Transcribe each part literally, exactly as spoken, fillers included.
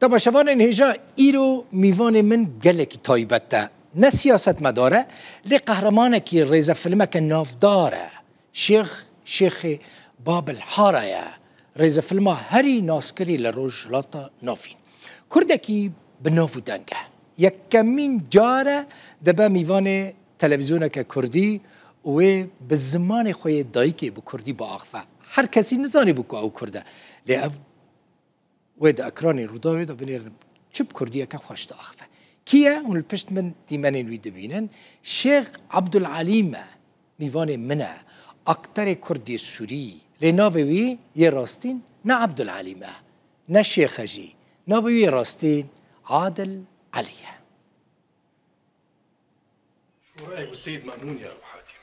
Temaşevanên hêja, îro mîvanê min gelekî taybet e. Ne siyasetmedar e, lê qehremanekî rêzefilmeke navdar e. Şêx, Şêxê Babil Hara ye. Rêzefilma herî naskirî li Rojhilata Navîn. Kurdekî bi nav û deng e. Yekemîn car e dibe mîvanê televîzyoneke kurdî û wê bi zimanê xwe yê dayikê bi kurdî biaxive. Her kesî nizanîbû ku ew kurd e. Lê ev Wê di ekranê Rûdawê de binêrin çi bi kurdiyeke xweş diaxive. Kî ye? Hûn li pişt min dîmenên wî dibînin. Şêx Abdul Alîm e. Mîvanê min e. Akterê kurdê sûrî. Lê navê wî yê rastîn ne Abdul Alîm e. Ne Şêx e jî. Navê wî yê rastîn Adil Elî ye. شو رأيك بالسيد مأمون يا أبو حاتم؟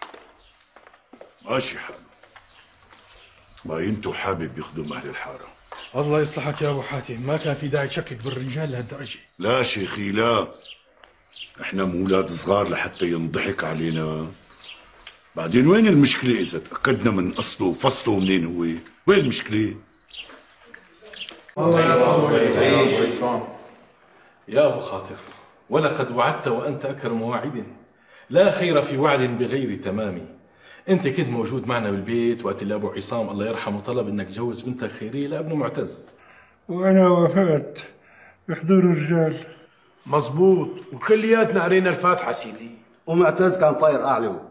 ماشي حاله. باينته حابب يخدم أهل الحارة. الله يصلحك يا أبو حاتم، ما كان في داعي تشكك بالرجال لهالدرجة. لا شيخي، لا. إحنا مو ولاد صغار لحتى ينضحك علينا. بعدين وين المشكلة إذا تأكدنا من أصله وفصله منين هو؟ وين المشكلة؟ الله يحفظك يا أبو عصام. يا أبو خاطر، ولقد وعدت وأنت أكرم واعد. لا خير في وعد بغير تمام. أنت كنت موجود معنا بالبيت وقت اللي أبو عصام، الله يرحمه، طلب إنك تجوز بنتك خيرية لابنه معتز. وأنا وافقت بحضور الرجال. مزبوط، وكلياتنا قرينا الفاتحة سيدي. ومعتز كان طاير أعلى.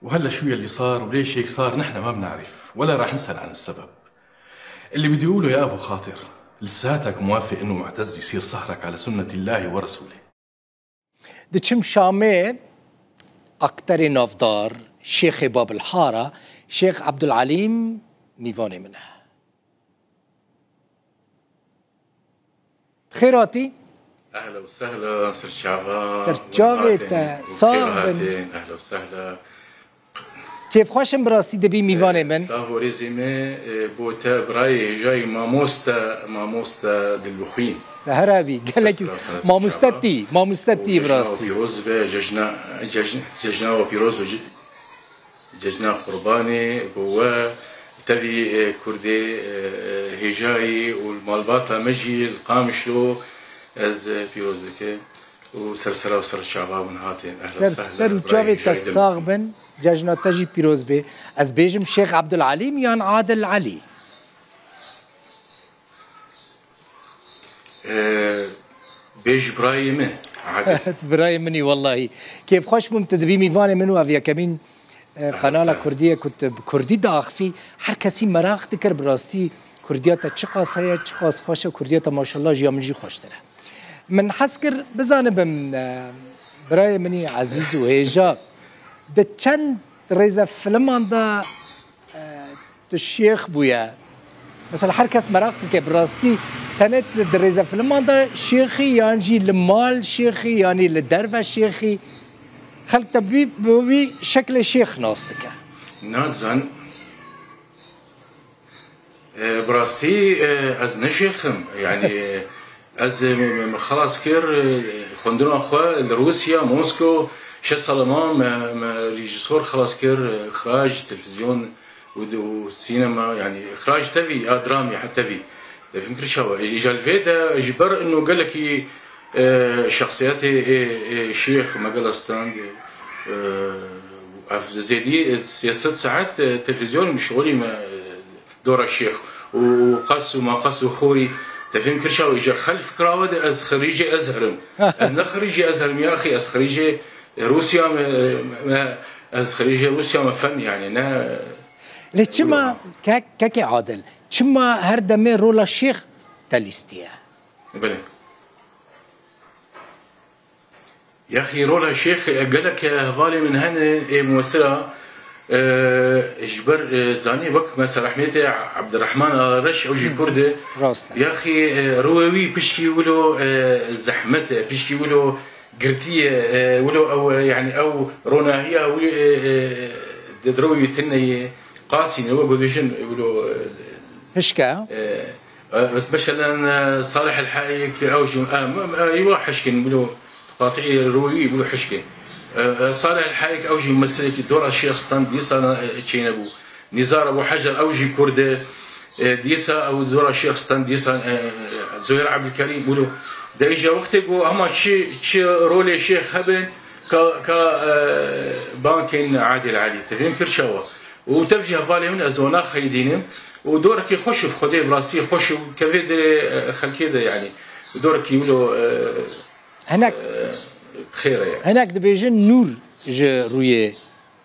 وهلأ شو يلي صار وليش هيك صار نحن ما بنعرف، ولا راح نسأل عن السبب. اللي بدي أقوله يا أبو خاطر، لساتك موافق إنه معتز يصير صهرك على سنة الله ورسوله. Diçim Şamê, akterê navdar, Şêxê Babil Hara, Şêx Abdul Alîm mîvanê min e. Xêr hatî. Ehla û sehla, serçava. Serçavê te, sax bin. Ehla û sehla. Kêfxweş im bi rastî dibî mîvanê min. Sax û rêzê me, e, bo te birayê hêjayî mamoste, mamoste dilbixwîn. Te her hebî, gelekî mamoste tî, mamoste tî bi rastî. Pîroz be, cejna, cejn-, cejna we pîroz û ce-, Cejna Qurbanê bo we tevî, e, Kurdê, e, e, hêjayî û li malbata me jî li Qamişlo ez, e, pîroz dikim û ser sera û ser çava hûn hatê. Ehlen Ser, sehlen, ser û birayê çavê te hêjayî sax bin, cejna te jî pîroz bê. Ez bêjim Şêx Abdul Alîm yan Adil Alî? Ee, bêj birayê min, Adil. Birayê min î wellahî. Kêfxweş bûm tu dibî mîvanê min û ev yekemîn, e, Ehlen qenala sehlen. Kurdî ye ku tu bi Kurdî diaxivî. Her kesî meraq dikir bi rastî Kurdiya te çiqas heye, çiqas xweş e. Kurdiya te maşallah ji ya min jî xweştir e. Min hez kir bizanibim, e, birayê min î ezîz û hêja di çend rêzefilman de Tu şêx bûye. Mesela her kes meraq dike bi rastî tenê di rêzefilman de şêxî yan jî li mal şêxî yanî li derve şêxî. Xelk te bi, bi wî şeklê şêx nas dike. Nadizan, e, bi rastî, e, ez ne şêx im. Yanî, Ez, e, me, me, me xelas kir, e, xwendina xwe li Rûsya, Mosko, şeş sala me, me, me rejîsor xelas kir, e, xiraj, televîzyon û, û sînema, yanî xiraj tevî, ya dramî he tevî. Te fîm kir çawa? Îja li vê de ji ber ino gelekî, e, şexsiyetê, e, e, şêx me gela stand, e, ev zêdî, e, sê sed saet, e, televîzyon mişxulî me, e, Dora şêx û qas û maqas û xorî te fêm kir çawa îja xelf kirawe de ez xerîcê Ezher im. Ez ne xerîcê Ezher im ya axî, ez xerîcê Rûsya me, me, ez xerîcê Rûsya me fen yani ne. Lê çima kek, kekê Adil, çima her demê rola şêx te lîstiye? Belê. Yaxî rola şêx, e, gelek, e, hevalê min hene, ê mumesila, e, ji ber, e, zanî wek mesela rehmetê Ebdirehman Arareş, ew jî Hı. Kurd e. Rast e. Yaxî, e, rûyê wî pişkî wilo, e, zehmet e, pişkî wilo girtî ye, e, wilo ew, e, yani ew ronahiya wî, e, e, di rûyê wî tune ye, qasî ne, wek dibêjin, wilo, e, Hişke. e, e, mesela, e, Salih El Haik, ew jî, e, m-, e, îwa hişkin, wilo Qatî rûyî bû hişkê. E, e, Salih El Haik ew jî misilekî dora Şêx Stand dîsa, e, çênebû. Nizar Ebû Hecer ew jî Kurd e. E, dîsa ew zora Şêx Sten, dîsa, e, e, Zuhêr Ebdulkerîm, wilo. De îja wextê ku hema çi, çi rolê Şêx hebin, ka, ka, e, bankên Adil Elî. Te fêm kir çawa? Û tev jî hevalê min ez wana xeydînim. Û dorekî xweş û bi Xwedê bi rastî xweş û kevê dilê, e, xelkê de, yanî. Dorekî wilo, e, Hinek, e, xêr e, yani. Hinek dibêjin nûr ji rûyê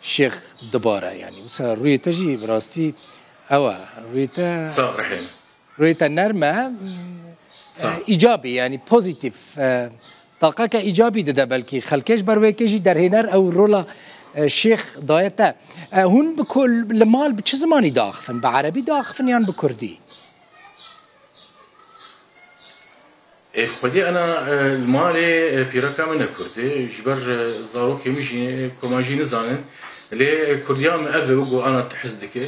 Şêx dibare, yanî. Wisa rûyê te jî bi rastî ew e. Rûyê te Sağ rihên. Rûyê te nerm e, Sağ. e, îcabî, yanî pozîtîf, e, taqeke îcabî dide belkî. Xelkê ji ber wê yekê jî derhêner ew rola, e, Şêx daye te. E, hûn bi ku-, li mal bi çi zimanî diaxifin? Bi erebî diaxifin yan bi kurdî? Ê, xwedî ana, e, li malê, e, pîreka min e kurd e. Ji ber, e, zarokê min jî kurmancî nizanin. Lê, e, kurdiya min ev e, wek ku ana tu hez dike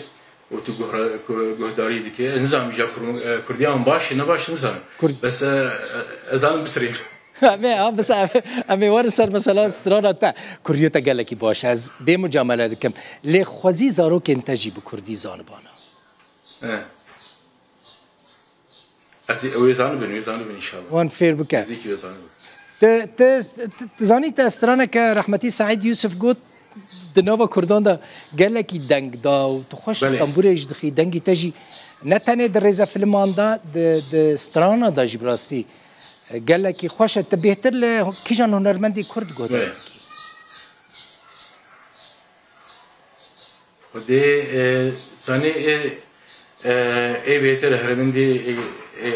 û tu guhra-, ku-, guhdarî dike. Ez nizanim îja kur-, e, kurdiya min baş e, ne baş e, nizanim. Kurd- Bes, e, e, ez zanim bisirînim. Em ê, ha, bes em, em ê werin ser mesela strana te. Kurdiya te gelekî baş e. Ez bê mucamele dikim. Lê xwezî zarokên te jî bi kurdî zanibana. E. Ez ê, wê zanibin, wê zanibin înşallah. Wan fêr bike. Nêzîkî wê zanibin. Te, te, te, te zanî te straneke rehmetî Seîd Yûsif got, di nava Kurdan de gelekî deng da û tu xweş Belê. Tembûrê jî dixî, dengî te jî ne tenê di rêzefilman de, di, di strana de jî bi rastî, e, gelekî xweş e. Tu bêhtir li kîjan hunermendî Kurd guhdarî Belê. Dikî? Xwedê, e, zanê, e, e, ê bêtir hermendê, e, e,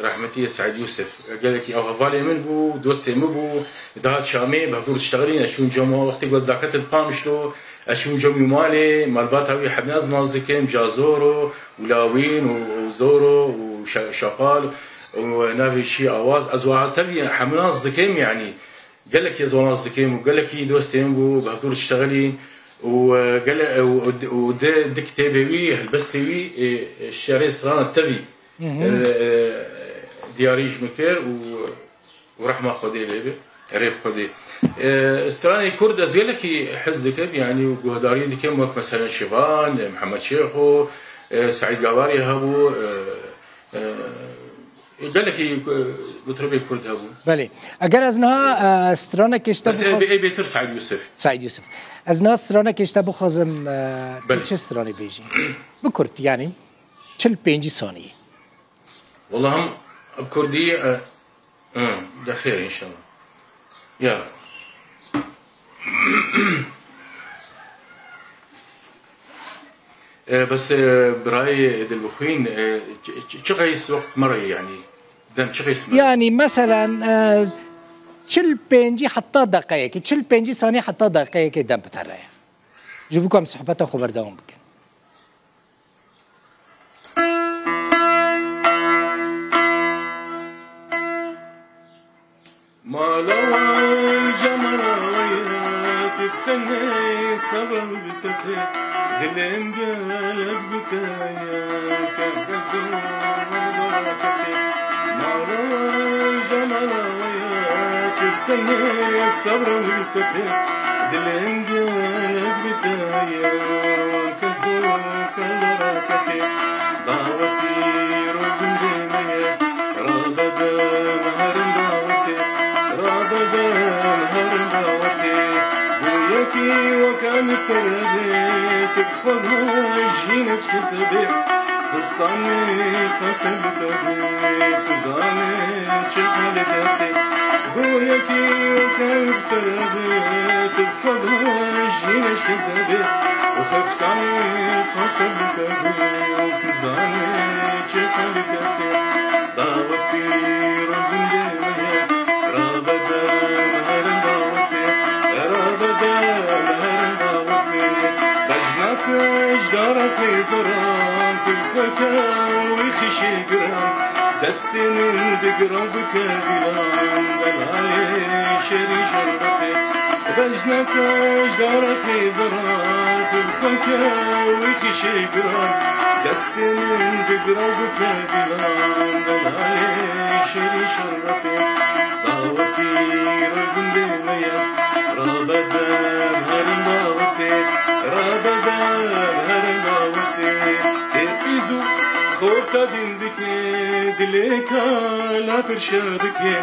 rehmetî Seîd Yûsif. Gelekî ew hevalê min bû, dostê min bû. Dihat Şamê, bi hevdûr diştexilîn, ez çûm cem wextê ku ez daketim Qamişlo, ez çûm cem wî malê, malbata wî hemî ez nas dikim, Cazoro û Lawîn û, û Zoro û Şa-, Şapal û navê çî Awaz. Ez wiha tevî hemî nas dikim, yanî. Gelekî ez wan nas dikim û gelekî dostê min bû, bi hevdûr diştexilîn û, e, gele-, û, û, û di, di kitêbê wî, helbestê wî, e, e, şerê strana tevî, Hı hı. e, e, diyarî ji min kir û, û rehma Xwedê lê be, rê bi Xwedê. E, stranê Kurd ez gelekî hez dikim, yanî û guhdarî dikim, wek meselen Şivan, e, Mihemed Şêxo, e, Seîd Gavarî hebû, e, E, gelekî, e, mutribê Kurd hebûn. Belê. Eger ez niha, e, stranekê ji te Bes ê bixwaz- bê-, ê bêtir Seîd Yûsif. Seîd Yûsif. Ez niha stranekê ji te bixwazim, e, tu Belê. Çi stranê bêjî? Bi Kurd, yanî çil pêncî saniyê. Wela him bi Kurdî, e, Hı, de xêr înşallah. Ya. E, bes, e, birayê Dilbixwîn, e, çi, çi, çi qeys wext mere ye, yanî? Dem çi qeys mere? Yanî, meselen, e, çil pêncî heta deqeyekê, çil pêncî sanî heta deqeyekê dem bi te re ye. Ji bo ku em sohbeta xwe berdewam bikin. Mala wan jemala ye, tu tenê sebem bi te tê, dilên gelek bi te ye, kerdezor bereketê. Mala wan jemala ye, tu tenê sebem bi te tê, dilên gelek bi te ye, kerdezor bereketê. Dawetî ro gundê me ye, rabedem herin dawetê, rabedem herin dawetê. Bo yekî weke min terebê, tu bi xwe bêjî neşkesebê. Fistanê qesem bi te bû, tu zanê çi qeleketê. Bo yekî weke min terebê, tu bi xwe bêjî neşkesebê. Û fistanê qesem bi te bû, tu zanê çi qeleketê. Dawetî ro gundê me ye, rabedem herin dawetê, rabedem herin dawetê. Bejna te ji dara xêzaran, tu bi xwe ke wî xişê giran. Destê min digira bike dîlan, delalê şerî şerbetê. Bejna te ji dara xêzaran, tu bi xwe ke wî xişê giran. Destê min digira bike dîlan, delalê şerî şerbetê. Dawetî ro gundê me ye, rabedem herin dawetê, rabedem herin dawetê. Tê pîz û Lê kala pirşa dike,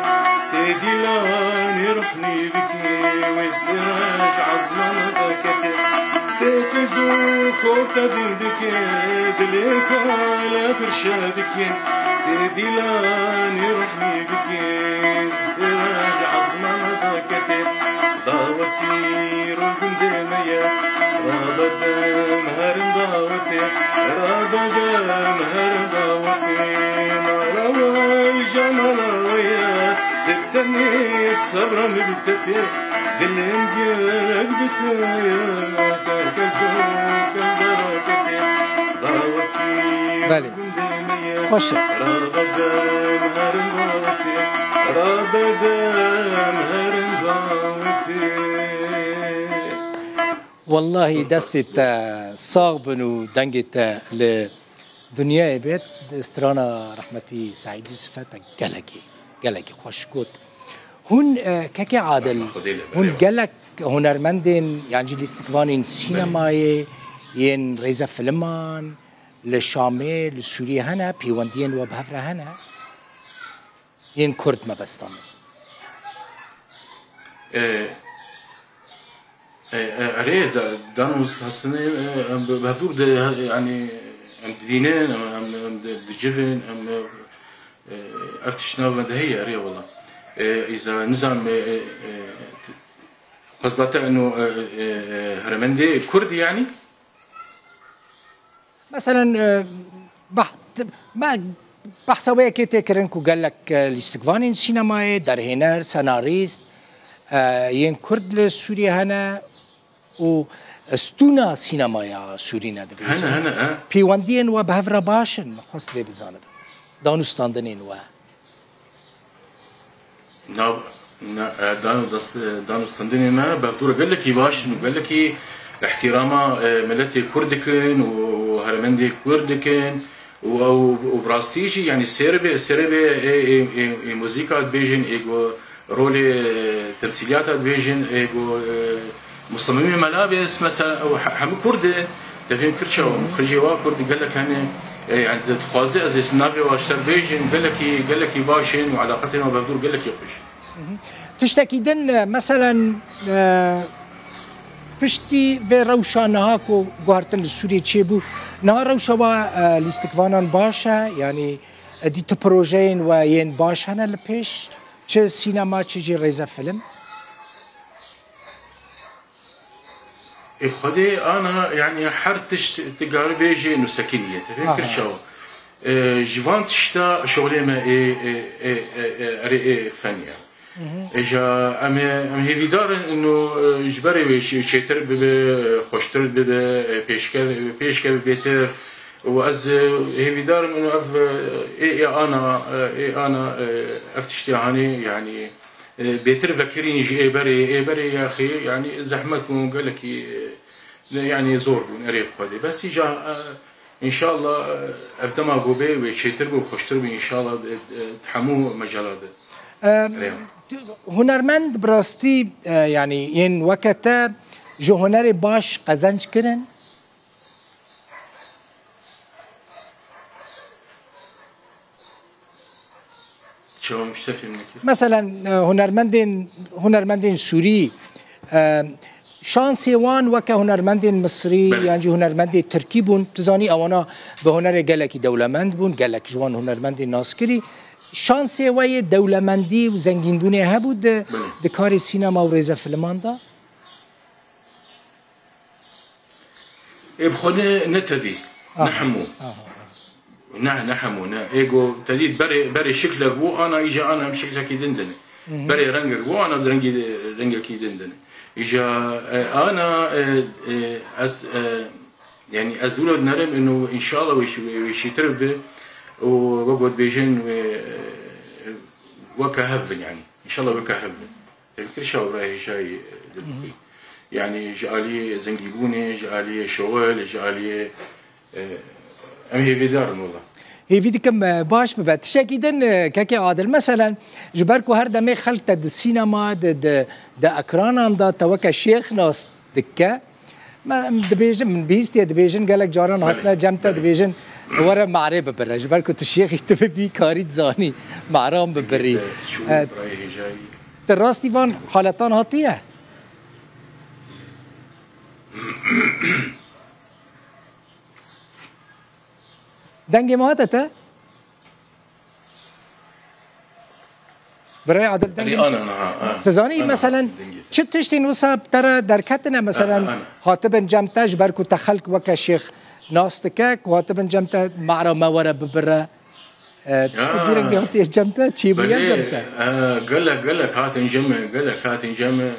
tê dîlanê ruhnî bike, wê stiraj ezmana dakete. Tê qîz û xorta din dike, dilê kala pirşa dike, tê dîlanê ruhnî bike, stiraj ezmana dakete. Dawetî ro gundê me ye, rabedem herin dawetê, rabedem herin dawetê. Mala we îja mala we ye, di tenê sebra min bi te tê, dilêm gelek bi te ye, te kezo kem zera te tê. Dawetî Belê. Xweş e. Wellahî destê te sax bin û dengê te li dinyayê bêt. Strana rehmetî Seîd Yûsif e, te gelekî, gelekî xweş got. Hûn, e, kekê Adil, hûn gelek hunermendên, yan jî lîstikvanên sînemayê yên rêzefilman, li Şamê, li Sûriyê hene, pêwendiyên we bi hev re hene? Yên Kurd mebesta min. E, e, e, erê, da-, dan û hestinê, e, em bi, bi hevdûr de, yanî, em dibînin, em, em, em di-, dicivin, em, e, e, ev tişt nav me de heye, erê wela. E, îza, nizam, e, e, e, t-, qezda te eno, e, e, e, heremendê Kurd, yanî? Meselen, e, bah-, me behsa wê yekê tê kirin ku gelek, e, lîstikvanên sînemayê, derhêner, senarîst, e, yên Kurd li Sûriyê hene û stûna sînemaya Sûrî ne dibêjin. Hene, hene, he. Pêwendiyên we bi hev re baş in, min xwest vê bizanibin. Dan û standinên we. Na, na, e, dan û dest-, e, dan û standinê me bi hevdû re gelekî baş in û gelekî îhtîrama, e, miletê Kurd dikin û, û heremendê Kurd dikin û, û, û bi rastî jî, yanî sêr bê, sêr bê ê, ê, ê, ê muzîka dibêjin, ê go rolê, e, temsîliyata dibêjin, ê go, e, Muslimî mela bê, mesela, ew he-, hemû Kurd e, tevîm Kirça û xircê wa Kurd gelek hene, e, yani, te dixwaze ez ê navê wa ji te re bêjim, gelekî, gelekî baş in û eleqetên wa bi hevdûr gelekî xweş in. Tiştekî din, e, meselen, e, piştî vê rewşa niha ku guhertin li Sûriyê çêbû, niha rewşa wa, e, lîstikvanan baş e, yanî, e, dî tu projeyên we yên baş hene li pêş, çi sînema, çi jî rêzefîlm? Ê Xwedê ana, yani her tişt tu garî bêjê nûsekiniye, te fêm kir çawa? E, ji van tişta şolê me ê, ê, ê, ê, ê, erê ê fen ya. Ê ja em ê, em hêvîdar in û, e, ji berê wê çê-, çêtir bibe, e, xweştir bibe, e, pêşkev-, pêşkeve bêtir. Û ez, e, hêvîdar im û ev, e, ê, ê ana, e, ê ana, e, ev tiştê hanê, yani, e, bêtir vekirîn ji ê berê, ê berê yaxê, yani zehmet bûn gelekî, e, ne, yani zor bûn, erê bi Xwedê. Bes îca, e, înşallah, e, ev dema ku bê wê çêtir bû, xweştir bû, înşallah, e, e, hemû mecala de. Em, Erê. Hunermend bi rastî, e, yani yên weke te ji hunerê baş qezenc kirin? Çawa min ji te fêm nekir? Meselen, e, hunermendên, hunermendên Sûrî, e, şansê wan weke hunermendên Misrî Belê. yan jî hunermendê Tirkî bûn. Tu zanî ewana bi hunerê gelekî dewlemend bûn, gelek ji wan hunermendên naskirî. Şansê we yê dewlemendî û zengînbûnê hebû di, Belê. di karê sînema û rêzefilman de? Ê bi xwe ne, ne tevî, ne Aha, hemû. aha. Ne, ne hemû, ne. Ê go te dît berê, berê şiklek bû, ana îca ana em şiklekî din dine. Berê rengek bû, ana rengî, rengekî din dine. Îca, e, ana, e, e, ez, e, yani ez wilo dinerim û înşallah wê şî-, wê şîtir bi û we got bêjin wê, e, weke hev bin yani. Înşallah weke hev bin. Tevî kir şawra hêjayî, e, li Hı hı. bû. Yani ji aliyê zengîbûnê, ji aliyê şewil, ji aliyê, e, em hêvîdar in wela. Hêvî dikim, e, baş bibe. Tiştekî din, e, kekê Adil, meselen, ji ber ku her demê xelk te di sînema, di, di, di ekranan de te weke şêx nas dike, me, em dibêjin, min bihîstiye dibêjin, gelek caran Belê, hatine cem te belê. dibêjin, Were marê bibire. Ji ber ku tu şêxî tu bibî karî zanî maran bibirî. Çû E, birayê hêjayî. Ti rastî van haletan hatiye? Dengê me hate te? Birayê Adil, dengê Erê, ana, ana, ha, ha. Ti zanî, Ana, meselen, dengê te. Çi tiştên wisa bi te re derketine, meselen, Ana, ana. Hatibin cem te, ji ber ku te xelk weke şêx nas dike, ku hatibin cem te, mara me were bibire. E, tiştê Ya. vî rengî hatiye cem te, çêbûye Belê, cem te? e, gelek, gelek hatin cem me, gelek hatin cem me.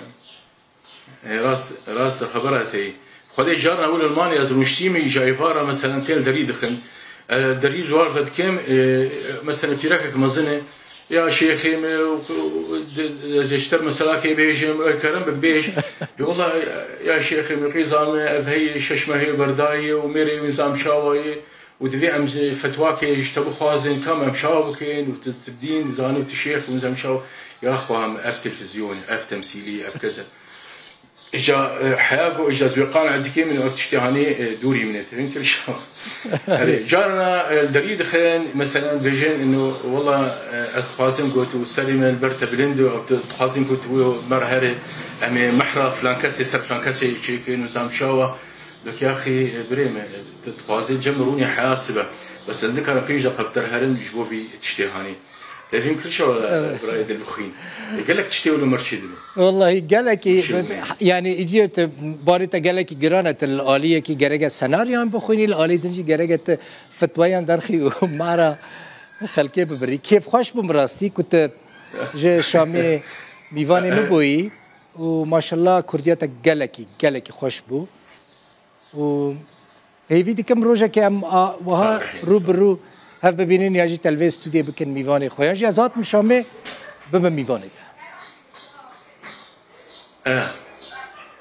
E, rast, rast xebera te yî. Xwedê carna wilo li malê ez rûniştî me, îja êvara, meselen, tên derî dixin. E, derî zuar vedikim, e, meselen, pîrekek mezin e, ya şêxê me, û, û, de, de, ez ê ji te mesela kê bêjim, e, kerem bik bêj. De wela, ya şêxê me, qîza me, ev heye şeş mehê berdayê û mêrê wî nizam çawa ye. Û divê em fetwakê ji te bixwazin, kam em çawa bikin, û tu, tu dîn zanî, û tu şêx, û em çawa, ya xwe em ev televîzyon, ev temsîlî, ev keze. Îca, e, heya ku îca ez wê qanî dikê min, ev tiştê hanê, e, dûrî min e, tevin kir şawa. Erê, carna, e, derî dixin, meselen, bêjin, ino, wela, e, ez dixwazim got û serê min li ber te bilind û, ew tu dixwazin ku tu wê mer here, em ê mehra filan kesê, ser filan kesê çêkin û zam çawa. Dok, yaxî, birê me, tu dixwazî cem rûnî heya sibe. Bes ez nikarim pênc deqa bi te re herim ji bo vî tiştê hanî. Tevîm kir şewa, Evet. birayê dil bixwîn. E, gelek tiştê wilo merçê dibe. Wallahî gelekî, Şew yani, îciye te, barê te gelekî giran e, tu li aliyekî gereke senaryoyan bixwînî, li alî din jî gereke tu fetwayan derxî û mara xelkê bibirî. Kêfxweş bûm rastî ku tu ji Şamê mîvanê min bûyî û maşallah kurdiya te gelekî, gelekî xweş bû. Û hêvî dikim rojekê em a, wiha Sağ ol. rû bi rû hev bibînin ya jî telvê stûdiyê bikin mîvanê xwe. Yan jî ez hatim Şamê bibim mîvanê te. Eh,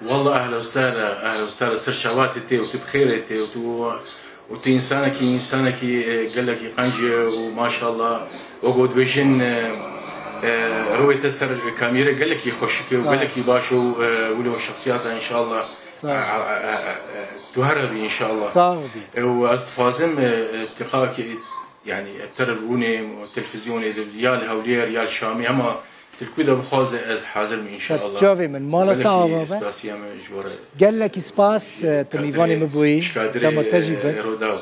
Wallah ehla û sehla, ehla û sehla, ser çavatê tê û tu bi xêrê tê û tu, û tu însanekî, însanekî, e, gelekî qenc e û maşallah, wek got bêjin, e, e, rûyê te ser kamîrê gelekî xweşik e û Sağ ol. gelekî baş e û, e, wilo şexsiyata înşallah. Sağ ol. E, e, e, e, tu her hebî înşallah. Sağ ol. E, û ez dixwazim, e, e, tiqakê, yani, e, te re rûnê, televîzyonê de, ya li Hewlêr, ya li Şamê, hema tu li ku de bixwaze ez hazir im înşallah. Serçavê min, mala te ava be. Gelekî spasiya me ji we re. Gelekî spas, e, tu mîvanê min bûyî. Dema te jî bir. Ero daw.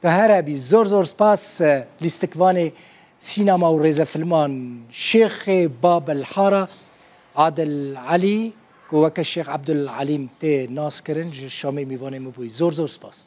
Tu her hebî, zor zor spas, e, lîstikvanê sînema û rêzefilman, Şêxê Babil Hara, Adil Elî, ku weke Şêx Ebdul Elîm tê naskirin, ji Şamê mîvanê min bûyî. Zor zor spas.